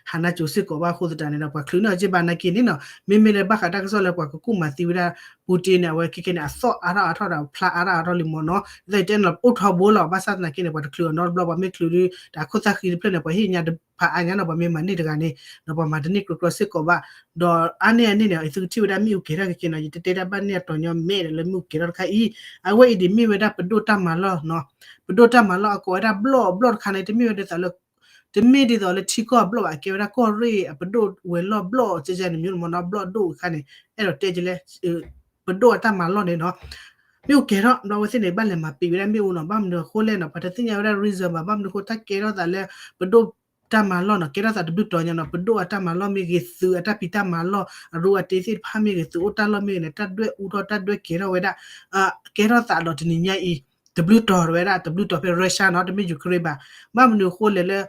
ဟးနၢၤကၠိစ့ၢ်ကီးဘၣ်အဃိသတးန့ၣ်ဒီး ပှၤချုးန့ၢ်အီၤယ့ၢ်ဘၣ်နာ်က့န့ၣ်နီၤ. မ့မ့ၢ်လၢဘၣ်ဃးတၢ်ကစီၣ်လၢပှၤကကူၣ်မၤသံဝဲဒၣ် Putin န့ၣ် အဝဲခဲခဲန့ၣ် အသီၣ်အါထီၣ်အါထီၣ်ဒီးဖျါအါထီၣ်အါထီၣ်လံမးနီၤ. ဒ်သိးယတဲန့ၣ်လီၤ အိၣ်ထီဘိလီၤ ဘၣ်ဆၣ်သနာ်က့န့ၣ် ပှၤတချုးအီၤနီတဘျီ ပှၤမ့ၢ်ချုးဒီး တၢ်အခိၣ်သၣ်ဃံတဖျၢၣ်န့ၣ် ပှၤဟ့ၣ်ညါတဖၣ်အါညါနီၤ ပှၤမ့ၢ်မၤန့ၢ်တဂၤန့ၣ် ဒီးပှၤမၤတန့ၢ်ကြီကြီစ့ၢ်ကီးဘၣ်. ဒီးအါန့ၢ်အန့ၣ်န့ၣ် သုကထံၣ်ဝဲဒၣ်မ့ၣ်အူကဲၤထီၣ်ခဲခဲနီၤ ယတတဲတၢ်ဘၣ်န့ၢ်အတီၤညီမဲာ်ဒီးလၢမ့ၣ်အူကဲၤထီၣ်တခါအံၤ အဝဲအံၤဒ်မ့ၢ်ဝဲဒၣ်ပဒိၣ်တၢ်မၤလီၢ်နီၤ. ပဒိၣ်တၢ်မၤလီၢ်အကိးဝဲဒၣ်ဘျီၣ် ဘျီၣ်တခါန့ၣ် တမ့ၢ်ဝဲဒ်သိးလၢ တမ့ၢ်ဒ်သိးလၢထံကီၢ်အဘျီၣ်ဘၣ် အကဲဝဲဒၣ်ကီၢ်ရ့ၣ်အပဒိၣ်ဝဲၤလီၢ်ဘျီၣ် ကဲကဲန့ၣ် မ့ၢ်မ့ၢ်နီၤ ဘျီၣ်ဒိၣ်တခါန့ၣ် အဲၣ်ဒိးတဲကလဲၣ် ပဒိၣ်အတၢ်မၤလီၢ်န့ၣ်နီၤ မ့ၣ်အူကဲၤထီၣ် ဘျီဝဲသ့ၣ်န့ၣ် ဘၣ်လဲၤမၤပံာ်ဝဲဒၣ်မ့ၣ်အူနီၤ ဘၣ်မနုၤအဃိလဲၣ်နီၤ ပှၤတသ့ၣ်ညါဝဲဒၣ် reason ဘၣ် ဘၣ်မနုၤအဃိ တၢ်ကဲထီၣ်သးလၢ ပဒိၣ်တၢ်မၤလီၢ်နီၤ ကဲထီၣ်သးတဘျုးတီၤညါနီၤ ပဒိၣ်အတၢ်မၤလီၢ်မ့ၢ်ဂ့ၤ သုးအတၢ်ဖံးတၢ်မၤလီၢ် အရူအတ့သ့ၣ်တဖၣ်မ့ၢ်ဂ့ၤ သုးအိၣ်တၢ်လီၢ်မ့ၢ်ဂ့ၤန့ၣ် တၢ်ဒွဲၣ်အူထီၣ် တၢ်ဒွဲၣ်ကဲထီၣ်ဝဲဒၣ် ကဲထီၣ်သးဒီးတနံၤညါအံၤ တဘျုးတီၤဝဲဒၣ် တဘျုးတီၤဖဲ Russia နီၤ တမ့ၢ် Ukraine ဘၣ် ဘၣ်မနုၤအဃိလဲၣ်လၢ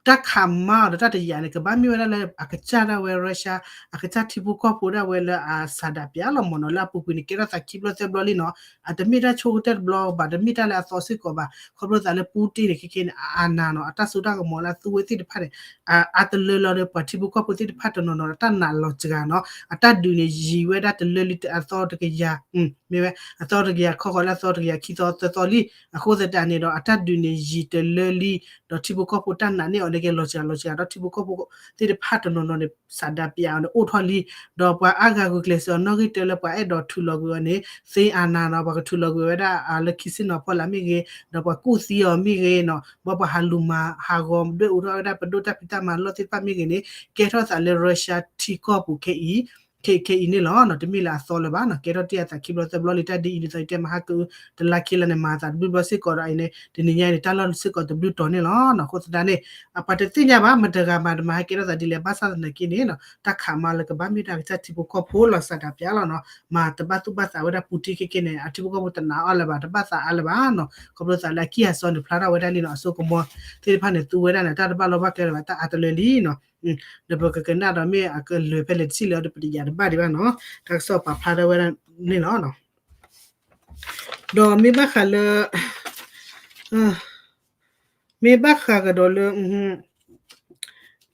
တၢ်ခးမါအီၤဒီးတၢ်တယာ်န့ၣ် ကဘၣ်မ့ၢ်ဝဲဒၣ်လၢအကစၢ်ဒၣ်ဝဲ Russia အကစၢ်ထံဖိကီၢ်ဖိဒၣ်ဝဲလၢအစးဒးပျးလီၤမ့ၢ်နီၤ လၢအပူၤကွံာ်န့ၣ် ကဲထီၣ်သးခံဘျီသၢဘျီလံနီၤ အတမ့ၢ်တၢ်ဆိကတၢၢ်တဘျီဘၣ် တမ့ၢ်တၢ်လၢအသီစ့ၢ်ကီးဘၣ် ခီဖျိသးလၢ Putin န့ၣ် ခဲခဲန့ၣ် အအနၤနီၤ အတၢ်စိတၢ်ကမီၤလၢအသူဝဲသ့ၣ်တဖၣ်န့ၣ် အအါတလၢလီၤဒီး ပှၤထံဖိကီၢ်ဖိသ့ၣ်တဖၣ်တနီၤနီၤ အတၢ်နာ်လီၤစှၤနီၤ အတၢ်ဒုးန့ၣ် ယံာ်ဝဲဒၣ်တလၢလံအသီတကယၤ မ့ၢ်ဝဲ အသီတကယၤ ခီဃီၤလၢအသီတကယၤခံသီသၢသီလံ အဃိသတးန့ၣ်ဒီး အတၢ်ဒုးန့ၣ်ယံာ်တလၢလံ ဒီးထံဖိကီၢ်ဖိတၢ်နာ်န့ၢ်အီၤန့ၣ်ကဲလီၤစှၤလီၤစှၤ ဒီးထံဖိကီၢ်ဖိသ့ၣ်တဖၣ်တနီၤနီၤန့ၣ် စးဒးပျးအီၤန့ၣ် အိၣ်ထီၣ်လံ ဒီးပှၤအါဂၤဂုာ်ကျဲးစၢးအီၤနီၣ်ဂံၢ်တၢလၢပှၤအဲၣ်ဒိးထုးလီၤကွံာ်အီၤန့ၣ် သ့အါနၤနီၤ ပှၤကထုးလီၤကွံာ်ဝဲဒၣ်လၢခံဆ့ၣ်နီၤဖီလာ်မ့ၢ်ဂ့ၤ ဒီးပှၤကူၣ်သံအီၤမ့ၢ်ဂ့ၤနီၤ ဘၣ်ပှၤဟးလူၤမၤဟးဂီၤဒွဲၣ်အူထီၣ်ဝဲဒၣ်ပဒိၣ်တၢ်ဖံးတၢ်မၤလီၢ်သ့ၣ်တဖၣ်မ့ၢ်ဂ့ၤန့ၣ် ကဲထီၣ်သးလၢ Russia ထံကီၢ်ပူၤခဲအံၤ ခဲအံၤန့ၣ်လီၤ. တမ့ၢ်လၢအသီလၢၤဘၣ်နီၤ ကဲထီၣ်တ့ၢ်အသးခံဘျီသၢဘျီလံ တၢ်ဒ်အံၤဒ်သိးယတဲမဟါကအု တလါခံလါန့ၣ် မၤသးတဘျုးဘျီစ့ၢ်ကီးဒီးအံၤန့ၣ် တနံၤညါအံၤန့ၣ် တၢ်လီၢ်စ့ၢ်ကီးတဘျုးတီၤန့ၣ်လီၤ. အဃိသတးန့ၣ် အပှၤတသ့ၣ်ညါဘၣ် မတဂၤမၤတမၤဟဲကဲထီၣ်သးဒ်လဲၣ် ဘၣ်ဆၣ်သနာ်က့န့ၣ် တၢ်ခးမါလၢကဘၣ်မ့ၢ်ဒၣ်အကစၢ်ထံဖိကီၢ်ဖိလီၤစးဒးပျးလီၤနီၤ မၤတဘၣ်သူၣ်ဘၣ်သးဝဲဒၣ် Putin ခဲကဲန့ၣ် အထံဖိကီၢ်ဖိတနာ်အီၤလၢၤဘၣ် တဘၣ်သးအါလၢၤဘၣ်နီၤ ခီဖျိသးလၢအကံၢ်အစီန့ၣ် ဖျါထီၣ်ဝဲဒၣ်လံနီၤ အစိကမီၤသ့ၣ်တဖၣ်န့ၣ် သူဝဲဒၣ်န့ၣ် တၢ်တဘၣ်လီၢ်ဘၣ်ကျဲလၢၤဘၣ် တၢ်အါတလၢလံနီၤ ဒီးပကကနၣ်ဒီးမ့ၢ်အကလၢာ်ဖဲလဲၣ်တဆံးလၢအီၤဒီးပတယာ်တဘၣ်ဒံးဘၣ်နီၤ တၢ်ကစီၣ်ပာ်ဖျါထီၣ်ဝဲဒၣ်န့ၣ်လီၤ. ဒီးမ့ၢ်ဘၣ်ဃးလၢ မ့ၢ်ဘၣ်ဃးကဒီးလၢ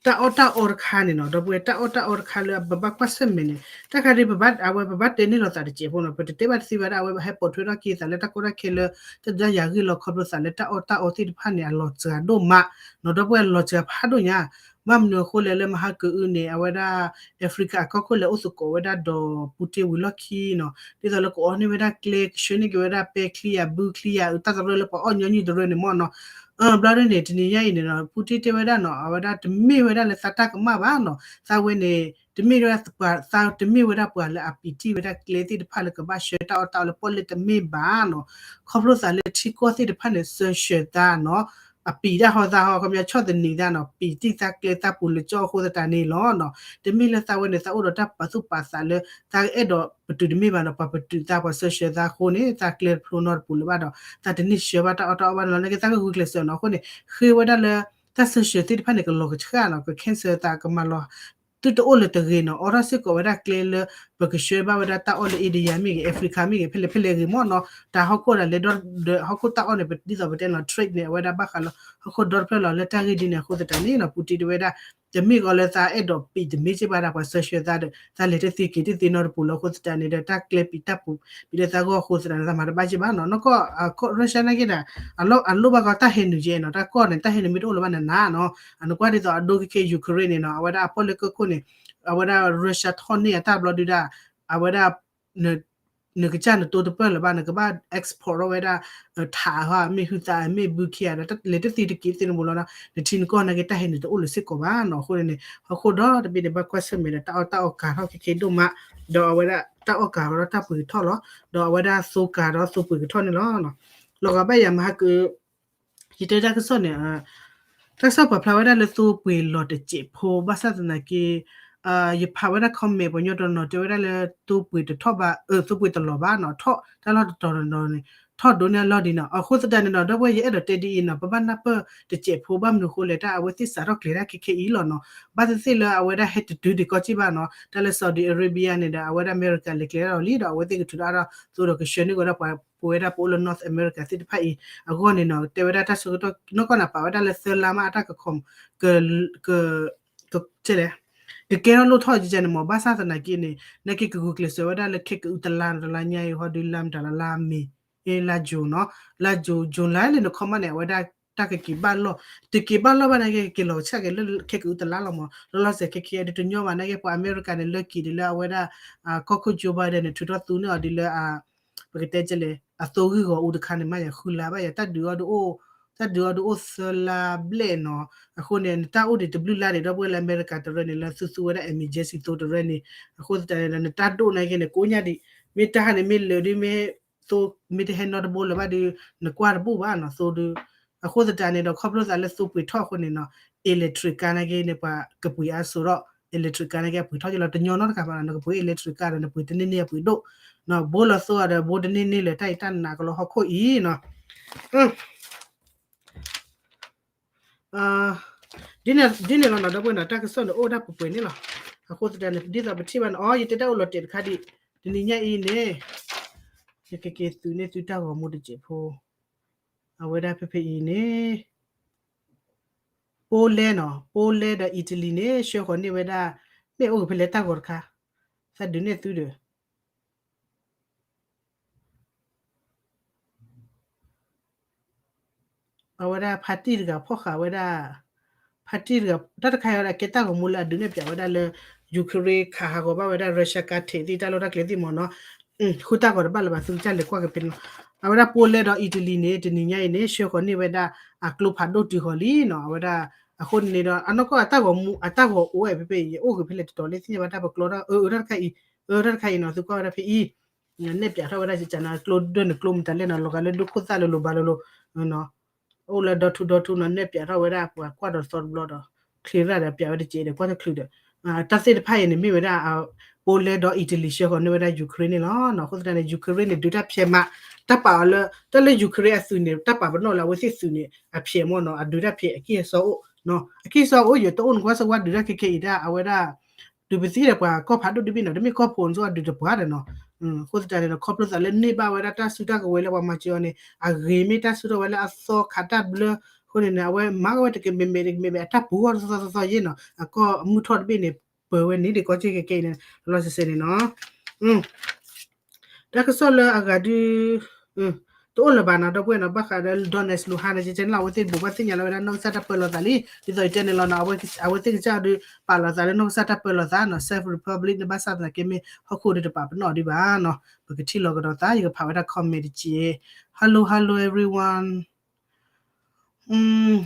တ တၢ်အီၣ်တၢ်အီတခါန့ၣ်နီၤ ဒီပုၢ်ဝဲၢ် တၢ်အီၣ်တၢ်အီတခါလၢပဘၣ်ကွၢ်ဆၢၣ်မဲာ်န့ၣ် တၢ်ခါဒ်ပဘၣ် အဝဲပဘၣ်တဲန့ၢ်လိာ်သးတစဲးဖိနီၤ ပတတဲဘၣ်တသ့ဘၣ်ဒၣ် အဝဲဟဲပိာ်ထွဲထီၣ်က့ၤသးလၢတၢ်ကီတၢ်ခဲလၢ တၢ်ဒၣ်ယၤဂ့ၢ်လီၤ ခီဖျိသးလၢတၢ်အီၣ်တၢ်အီသ့ၣ်တဖၣ်န့ၣ် အလီၤစှၤဒိၣ်မးနီၤ ဒီပုၢ်ဝဲၢ် အလီၤစှၤဖးဒိၣ်ညါ ဘၣ်မနုၤအဃိလဲၣ်လၢမဟါကအုန့ၣ် အဝဲဒၣ် Africa အကီၢ်ခိၣ်လဲၤအိၣ်သကိးဝဲဒၣ်ဒီး Putin ဝံၤလီၢ်ခံနီၤ ဒ်သိးလၢကအီၣ်န့ၢ်ဝဲဒၣ်ကျဲ ကဆှၢန့ၢ်က့ၤဝဲဒၣ်ပဲချံယၤ ဘုချံယၤ တၢ်သရၢလၢပှၤအီၣ်ညီနုၢ်တရၢန့ၣ်မ့ၢ်နီၤ ဘျီဒ်န့ၣ် တနံၤညါအံၤန့ၣ်နီၤ Putin တဲဝဲဒၣ်နီၤ အဝဲဒၣ်တမ့ၢ်ဝဲဒၣ်လၢသးတၢ်ကမၣ်ဘၣ်နီၤ သးဝဲန့ၣ် တမ့ၢ်ဝဲဒၣ်ပှၤ သးတမ့ၢ်ဝဲဒၣ်ပှၤလၢအပံာ်တံၢ်ဝဲဒၣ်ကျဲသ့ၣ်တဖၣ်လၢကဘၣ်ဆှၢတၢ်အီၣ်တၢ်အီလၢပီၣ်လဲၣ်တမ့ၢ်ဘၣ်နီၤ ခီဖျိသးလၢထံကီၢ်သ့ၣ်တဖၣ်န့ၣ် စၢၤဆှၢသးနီၤ အပံာ်တၢ်ဟီသးဟီ ခီပညီဆီၣ်သနံးသးနီၤ ပံာ်တံၢ်သးကျဲသးပူၤလၢကၠီအဃိသတးန့ၣ်လီၤနီၤ တမ့ၢ်လၢသးဝဲန့ၣ် သးအိၣ်ဒီးတၢ်ပာ်သူၣ်ပာ်သးလၢ သးအဲၣ်ဒိးပတုာ်တမ့ၢ်ဘၣ်နီၤ ပှၤပတုာ်သးပှၤစၢၤဆှၢသးအဃိန့ၣ် သးကျဲတဖျိနီတပူၤလၢၤဘၣ်ဒီး သးတန့ၢ်ဆှၢဘၣ်တၢ်အီၣ်တၢ်အီဘၣ်န့ၣ်လီၤ နာ်က့သးကဂုာ်ကျဲးစၢးနီၤ အဃိန့ၣ် ဃ့ဝဲဒၣ်လၢ တၢ်စၢၤဆှၢသ့ၣ်တဖၣ်န့ၣ် ကလီၤကဆှၣ်နီၤ က cancel သးကမၤလီၤ သုတအိၣ်လၢၤတဂ့ၤနီၤ အိးထီၣ်စ့ၢ်ကီးဝဲဒၣ်ကျဲလၢ ပကဆှၢဘၣ်ဝဲဒၣ်တၢ်အီၣ်လၢ India မ့ၢ်ဂ့ၤ Africa မ့ၢ်ဂ့ၤ ဖဲလဲၣ်ဖဲလဲၣ်ဂ့ၤမ့ၢ်နီၤ တၢ်ဟီၣ်ခိၣ်ဒၣ်လဲၤဒီး ဟီၣ်ခိၣ်တၢ်အီၣ်န့ၣ် ဒ်သိးပတဲနီၤ trade န့ၣ် အဝဲဒၣ်ဘၣ်ဃးလၢ ဟီၣ်ခိၣ်ဒီတဖျၢၣ်လီၤ လၢတၢ်ဂ့ၢ်ဒ်န့ၣ်အဃိသတးန့ၣ်နီၤ Putin တဲဝဲဒၣ် တမ့ၢ်ဂီၤလၢသးအဲၣ်ဒိးပံာ်တမ့ၢ်စ့ၢ်ဘၣ်ဒၣ်ပှၤစၢၤဆှၢသးဒီး သးလဲၤတသ့က့ၤတသ့နီတပူၤလၢအဃိသတးန့ၣ်ဒီး တၢ်ကျဲပံာ်တၢ်ပူၤ ပံာ်လၢသးဂီၢ်အဃိသတးန့ၣ် သးမၤတဘၣ်စ့ၢ်ဘၣ်နီၤ နီၢ်ကီၢ် Russia နာ်က့ဒၣ် အလိၣ်ဘၣ်ကီတၢ်ဟဲနုာ်ကဲနီၤ တၢ်ကီၢ်န့ၣ် တၢ်ဟဲနုာ်မ့ၢ်တအိၣ်လၢၤဘၣ်နၤနၤနီၤ အနကွၢ်ဒ်သိးအဒိခဲခဲ Ukraine န့ၣ်နီၤ အဝဲဒၣ်အပီၢ်လဲၣ်ကၢၢ်ခိၣ်န့ၣ် အဝဲဒၣ် Russia ထီၣ်န့ၢ်အတၢ်ဘျီဒုဒၣ် အဝဲဒၣ် နကစၢ်နတိတပၢၢ်လၢၤဘၣ် နကဘၣ် export ထီၣ်ဝဲဒၣ် ထးဟီ မ့ၢ်ဟုသး မ့ၢ်ဘုခံဂၤဒီး လဲၤတသ့တက့ၤတသ့နဘိလီၤနီၤ နထံနကီၢ်နာ်က့တၢ်ဟဲနုာ်တအိၣ်လၢၤစ့ၢ်ကီးဘၣ်နီၤ အဃိန့ၣ် ဟီၣ်ခိၣ်ဒီတဘ့ၣ်န့ၣ် ဘၣ်ကွၢ်ဆၢၣ်မဲာ်ဒီးတၢ်အီၣ်တၢ်အီကၤထီၣ်ခဲခဲဒိၣ်မး ဒီးအဝဲဒၣ်တၢ်အီၣ်ကၤဒီးတၢ်ပှ့ၤကထီၣ်လီၤ ဒီးအဝဲဒၣ်သိကၤဒီးသိပှ့ၤကထီၣ်န့ၣ်လီၤ လီၤဂာ်ဘၣ်ယၤမဟါက ယတဲတၢ်ကစီၣ်န့ၣ် တၢ်ကစီၣ်ပာ်ဖျါဝဲဒၣ်လၢသိပှ့ၤလီၤတစဲးဖိ ဘၣ်ဆၣ်သနာ်က့ ယဖးဝဲဒၣ် comment ပှၤညီတနီၤတဲဝဲဒၣ်လၢ သိပှ့ၤတထီၣ်ဘၣ် သိပှ့ၤတလီၤဘၣ်နီၤ ထီၣ်တၢ်လီၢ်တတီၤတနီၤန့ၣ် ထီၣ်ဒိးန့ၢ်အလီၢ်ဒံးနီၤ အဃိသတးန့ၣ်နီၤ ဒီပုၢ်ဝဲၢ် ယအဲၣ်ဒိးတဲဒ်အံၤနီၤ ပဘၣ်နၢ်ပၢၢ်တစဲးဖိ ဘၣ်မနုၤအဃိလဲၣ် တၢ်အဝဲသ့ၣ်စးထီၣ်ကျဲၤတၢ်ခဲခဲအံၤလီၤနီၤ ဘၣ်သ့ၣ်သ့ၣ်လၢအဝဲဒၣ်ဟဲတတုၤဒံးကီးက့ဘၣ်နီၤ တၢ်လၢ Saudi Arabia န့ၣ်ဒီး အဝဲဒၣ်အမဲရကၤလဲၤကျဲၤတၢ်လီၤလံဒီး အဝဲသ့ၣ်ကထုးထီၣ်အါထီၣ်သိဒီးကဆှၢန့ၢ်ကဒီးပှၤ ပဝဲဒၣ်ပအိၣ်လၢ North America သ့ၣ်တဖၣ်အံၤ အဂီၢ်န့ၣ်နီၤ တဲဝဲဒၣ်တၢ်ဆၢကတီၢ် နီၢ်ကီၢ်န့ၣ် ပာ်ဝဲဒၣ်လၢသၢလါမး အတၢ်က com က က ကလဲၣ် ကကဲထီၣ်လိၣ်ထီၣ်ကကဲန့ၣ်မ့ၢ် ဘၣ်ဆၣ်သနာ်က့န့ၣ် နာ်က့ကဂုာ်ကျဲးစၢးဝဲဒၣ်လၢခဲကအုတလါနီၤ တလါညါအံၤ ဟီဒုလါမတၤလါ လါမ့ၤ လါ June နီၤ လါ June July လၢနခီမးန့ၣ် အဝဲဒၣ်တၢ်ကက့ၤဘၣ်လီၢ် တက့ၤဘၣ်လီၢ်ဘၣ်နာ်က့ ကက့ၤလီၤကဆှၣ်က့ၤလၢခဲကအုတလါလီၤမး လီၤလီၤဆဲးခဲခဲအံၤဒုးတညီဘၣ်နာ်က့ ပှၤအမဲရကၤန့ၣ် လၢက့ၤဒ်လၢအဝဲဒၣ် ကီၢ်ခိၣ် Joe Biden န့ၣ် ထုးထီၣ်သူန့ၢ်အီၤဒ်လၢ ပကတဲကလဲၣ် အသိဂံၢ်ဂီၤအူတခါန့ၣ်မး ယဃုလါဘၣ်ယၤ တၢ်ဒုးအီၤဒုးအိၣ် တၢ်ဒုးအီၤဒုးအိၣ်သၢလါဘျဲၣ်နီၤ အဃိန့ၣ် နတၢ်အိၣ်ဒံးတဘျုးလါဒံး ဒီပုၢ်ဝဲၢ်လၢအမဲရကၤတရၢန့ၣ် လၢသုသူဝဲဒၣ် emergency သိတရၢန့ၣ် အဃိသတးန့ၣ်ဒီး နတၢ်ဒိၣ်နာ်က့န့ၣ် ကိးညါဒံး မ့ၢ်တၢ်ဟးန့ၣ်မ့ၢ်လၢာ်ဒုး မ့ၢ်သိ မ့ၢ်တဟဲနီတဘိလၢၤဘၣ်ဒုး နကွၢ်တဘၣ်ဘၣ်နီၤ သိဒုး အဃိသတးန့ၣ်ဒီး ခီဖျိသးလၢသိပှ့ၤထီၣ်အဃိန့ၣ်နီၤ electric car နာ်က့န့ၣ် ပှၤကပှ့ၤအါစိၤဒီး electric car နာ်က့အပှ့ၤထီၣ်က့ၤလီၤ တညီနီတဂၤဘၣ်နီၤ နကပှ့ၤအီၤလၢတရံးကါဒီး နပှ့ၤတန့ၢ်န့ၢ်အပှ့ၤဒိၣ် ဘိလီၤသိအီၤဒီး ဘိတန့ၢ်န့ၢ်လၢၤတၢ်အံၤတၢ်နးကလီဟီၣ်ခိၣ်အံၤနီၤ ဒ်န့ၣ်လီၤနီၤ ဒီပုၢ်ဝဲၢ်နီၤ တၢ်ကစီၣ်န့ၣ် အိၣ်ဝဲဒၣ်ပှဲၤပှဲၤန့ၣ်လီၤ. အဃိသတးန့ၣ် ဒ်သိးပထံၣ်ဘၣ်န့ၣ် အိ ယတဲတၢ်အိၣ်လီၤတဲာ်တခါဒံး တနံၤညါအံၤန့ၣ် ယကက့ၤသုးန့ၢ်သုတၢ်ဂီၤမူတစဲးဖိ အဝဲဒၣ်ဖဲဖဲအံၤန့ၣ် Poland နီၤ Poland ဒီး Italy န့ၣ် ဆှၢဃီၤန့ၢ်ဝဲဒၣ် မ့ၢ်အိၣ်ဂ့ၤဖဲလဲၣ်တၢ်ဂီၤတခါ သးဒုးနဲၣ်သုဒီး အဝဲဒၣ် party တဂၤဖီၣ်ဃာ်ဝဲဒၣ် party တဂၤ တၢ်တခါအံၤဝဲဒၣ်ကဲတၢ်ဂီၤမူလၢအဒုးနဲၣ်ပၠးဝဲဒၣ်လၢ Ukraine ခးဟးဂီၤဘၣ်ဝဲဒၣ် Russia ကါထဲးသ့ၣ်တၢ်လီၢ်တၢ်ကျဲသ့ၣ်မ့ၢ်နီၤ ဃုတၢ်ဂီၤတဘၣ်လၢၤဘၣ် သုကစၢ်လဲၤကွၢ်က့ၤဖဲန့ၣ်လီၤ. အဝဲဒၣ် Poland ဒီး Italy န့ၣ် တနံၤညါအံၤန့ၣ် ဆှၢဃီၤန့ၢ်ဝဲဒၣ် အကျိဖးဒိၣ်တုၤဃီၤလံနီၤ အဝဲဒၣ် အဃိန့ၣ်ဒီး အနီၢ်ကီၢ်အတၢ်ဂီၤမူ အတၢ်ဂီၤအိၣ်ဝဲဖဲဖဲအံၤ အိၣ်ဂ့ၤဖဲလဲၣ်တတီၤလၢသ့ၣ်ညါဘၣ်တၢ်ပကျီတၢ် အၢ တၢ်တခါအံၤ အၢတၢ်တခါအံၤနီၤ သုကွၢ်ဝဲဒၣ်ဖဲအံၤ နဲၣ်ပၠးထီၣ်ဝဲဒၣ်ကကနၤ ကျိဒၢၣ်န့ၣ်ကျိမတၤလဲၣ်နီၤ လီၤဂာ်လၢဒိခိၣ်သၣ်လိၤလိၤဘၣ်လိၤလိၤ အိၣ်လၢဒီထူဒီထူနီၤ နဲၣ်ပၠးထီၣ်ဝဲဒၣ်ပှၤကွၢ်ဒီးသီတဘျီဒီး ချ့ရၣ်ဒီးပၠးဝဲတကဲးဒီးကွၢ်တချုးဒီး တၢ်သ့ၣ်တဖၣ်အံၤန့ၣ် မ့ၢ်ဝဲဒၣ် Poland ဒီး Italy ဆှၢဃီၤန့ၢ်ဝဲဒၣ် Ukraine န့ၣ်လီၤ. အဃိသတးန့ၣ် Ukraine န့ၣ် ဒုးတၢ်ဖျဲးမး တၢ်ပာ်အီၤလၢ တၢ်လၢ Ukraine အသုးန့ၣ် တၢ်ပာ်ပနီၣ်လၢအဝဲသ့ၣ်သုးန့ၣ် အဖျဲးမ့ၢ်နီၤ အဒုးတၢ်ဖျဲးအကံၢ်အစီအိၣ် အကံၢ်အစီအိၣ် ယတအိၣ်နကွၢ်စၢၤဝဲဒုးတၢ်ခဲခဲအံၤဒၣ် အဝဲဒၣ် ဒုးပသံဒီးပှၤကီၢ်ဖးဒိၣ်တဘ့ၣ်နီၤ တမ့ၢ်ကီၢ်ဖိန့ၣ်ဆိဒုးတပှၤဒီးနီၤ အဃိသတးန့ၣ်ဒီး ခီဖျိသးလၢန့ၢ်ဘၣ်ဝဲဒၣ်တၢ်စုတၢ်ကဝဲၤလၢပှၤမၤစၢၤအီၤန့ၣ် အဂ့ၤမ့ၢ်တၢ်စုထီၣ်ဝဲလၢအသီခးတၢ်ဘျၢ အဃိန့ၣ်န့ၣ် အဝဲမၤကဝဲတကမ့ၢ်မ့ၢ်တကမ့ၢ်မ့ၢ် အတၢ်ပူၤဂီၢ်သီသီသီယ့ၣ်နီၤ အကီၢ်အမုၢ်ထီၣ်တဘ့ၣ်န့ၣ် ပၢၤဝဲန့ၣ်ဒ်ကီက့ၢ်ကဲကဲအံၤန့ၣ် လီၤလီၤဆဲးဆဲးန့ၣ်နီၤ. တၢ်ကစီၣ်လၢအဂၤဒုး တအိၣ်လၢၤဘၣ်နီၤ ဒီပုၢ်ဝဲၢ်နီၤ ဘၣ်ဃးဒီး Donetsk Luhansk န့ၣ် ကဲန့ၣ်လီၤ အဝဲသ့ၣ်တဘိးဘၣ်သ့ၣ်ညါလီၤဝဲဒၣ် နီၢ်ကစၢ်တၢ်ပၢလီၤသးလံ ဒ်သိးယတဲန့ၣ်လီၤနီၤ အဝဲသ့ၣ်ကစၢ်ဒုး ပာ်လီၤသးလၢနီၢ်ကစၢ်တၢ်ပၢလီၤသးနီၤ Czech Republic န့ၣ် ဘၣ်ဆၣ်သနာ်က့မ့ၢ်ဟီၣ်ခိၣ်ဒီးတပာ်ပနီၣ်ဒံးဘၣ်နီၤ ပကထံၣ်လီၤကဒီးသး ယကဖးဝဲဒၣ် comment တက့ၢ် Hello hello everyone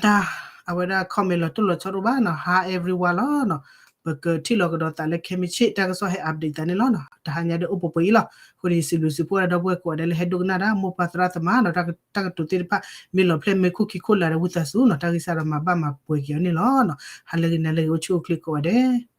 တၢ် အဝဲဒၣ် comment လီၤတိၢ်လီၤဆီတအိၣ်ဘၣ်နီၤ Hi everyone လီၤနီၤ ပကထံၣ်လီၤကဒီးသးလၢခဲမုၢ်ဆ့ၣ် တၢ်ကစီၣ်ဟဲ update သးန့ၣ်လီၤနီၤ တဟါညါဒီးအိၣ်ပှဲၤပှဲၤအံၤလီၤ အဃိန့ၣ်ယစံးဘျုးစံးဖှိၣ်ဝဲဒၣ်ဒီပုၢ်ဝဲၢ်ကိးဂၤဒဲးလၢဟဲဒိကနၣ်တၢ် မိၢ်ပၢ်သရၣ်သမါနီၤ တၢ်ကတိၤသ့ၣ်တဖၣ် မ့ၢ်လီၤဖျဲၣ်မ့ၢ်ခိၣ်ခံခိၣ်လာ်ဒီးဝံသးစူၤနီၤ တၢ်ဂံၢ်စၢ်ဒီးမၤဘၣ်မၤပှဲၤက့ၤအီၤန့ၣ်လီၤနီၤ ဟါလၢဂ့ၤနၤလၢဂ့ၤ အိၣ်ဆူၣ်အိၣ်ချ့ကိးဂၤဒဲး